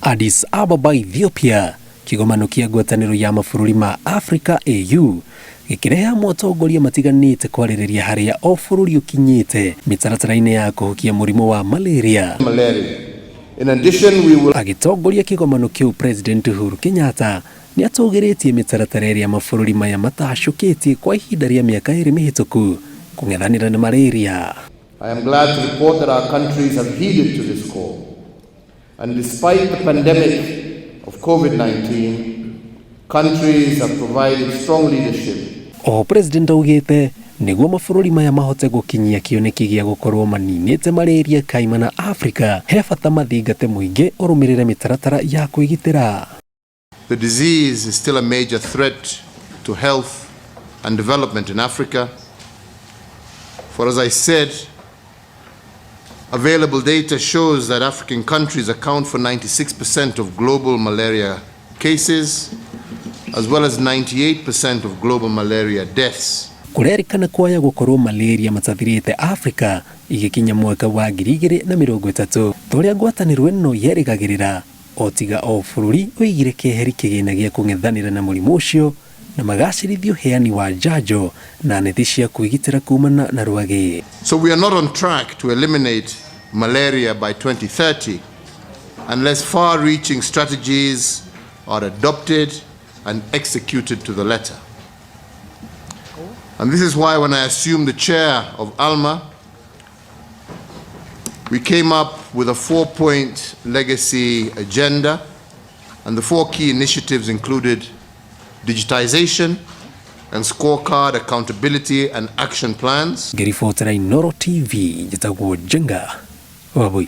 Addis Ababa, Ethiopia, kĩgomano kĩa ngwatanĩro ya mabũrũri ma Africa AU gĩkĩrehe hamwe atongoria matiganĩte kwarĩrĩria harĩa o bũrũri ũkinyĩte mĩtaratara-inĩ ya kũhukia mũrimũ wa malaria. Malaria. In addition, we will Agĩtongoria kĩgomano kĩu President Uhuru Kenyatta nĩ atũgĩrĩtie mĩtaratara ĩrĩa mabũrũri maya matacũkĩtie kwa ihinda rĩa mĩaka ĩrĩ mĩhĩtũku kũng'ethanĩra na malaria. I am glad to report that our countries have heeded to this call. And despite the pandemic of COVID-19, countries have provided strong leadership. Oho President augĩte nĩguo mabũrũri maya mahote gũkinyia kĩoneki gĩa gũkorwo maninĩte malaria kaimana Afrika, he bata mathingate mũingĩ ũrũmĩrĩre mĩtaratara ya kwĩgitĩra. The disease is still a major threat to health and development in Africa. For as I said, available data shows that African countries account for 96% of global malaria cases, as well as 98% of global malaria deaths. Kũrerĩkana kwaya gũkorwo malaria matathirĩte Afrika igĩkinya mwaka wa 2030 ta ũrĩa ngwatanĩro ĩno yerĩgagĩrĩra, o tiga o bũrũri ũigire keheri kĩgĩna gĩa kũng'ethanĩra na mũrimũ ũcio na magacĩrithio ũheani wa njanjo na neti cia kwĩgitĩra kumana na rwagĩ. So we are not on track to eliminate malaria by 2030 unless far-reaching strategies are adopted and executed to the letter. And this is why when I assumed the chair of ALMA, we came up with a 4-point legacy agenda, and the 4 key initiatives included digitization and scorecard accountability and action plans. Ngĩribotera Inooro TV, njĩtagwo Njenga Wabui.